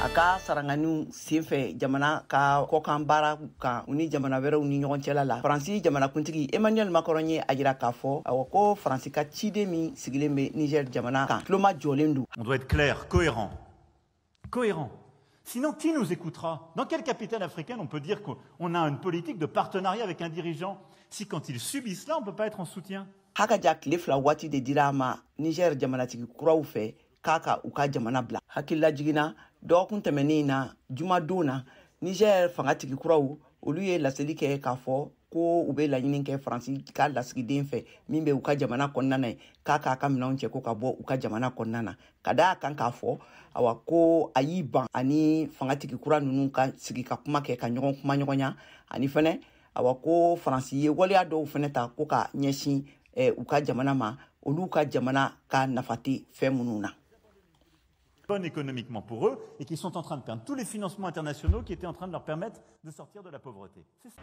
A ka saranganiw senfɛ jamana ka kɔkan baara kan, u ni jamana wɛrɛw ni ɲɔgɔn cɛla la, Faransi jamanakuntigi Emmanuel Macron ye a jira k'a fɔ, awa, ko Faransi ka ciden min sigilen bɛ Niger jamana kan, tuloma jɔlen don. On doit être clair, cohérent. Cohérent. Sinon, qui nous écoutera? Dans quelle capitale africaine on peut dire qu'on a une politique de partenariat avec un dirigeant si, quand il subit cela, on ne peut pas être en soutien? Haka ja tile 2 waati de dira a ma Niger jamanatigi kuraw fɛ k'a ka u ka jamana bila. Hakilila jiginna, dɔgɔkun tɛmɛnen na, jumadon na, Niger fangatigi kuraw, olu ye laseli kɛ k'a fɔ ko u bɛ laɲini kɛ Faransi ka lasigiden fɛ min bɛ u ka jamana kɔnɔna na ye, k'a k'a ka minɛnw cɛ ko ka bɔ u ka jamana kɔnɔna na, ka da a kan k'a fɔ, awa, ko a y'i ban ani fangatigi kura ninnu ka sigi ka kuma kɛ ka ɲɔgɔn kuma ɲɔgɔnya. Ani fɛnɛ, awa, ko Faransi ye waleya dɔw fɛnɛ ta ko ka ɲɛsin u ka jamana ma, olu ka jamana ka nafa tɛ fɛn minnu na. Bonne économiquement pour eux et qui sont en train de perdre tous les financements internationaux qui étaient en train de leur permettre de sortir de la pauvreté. C'est ça.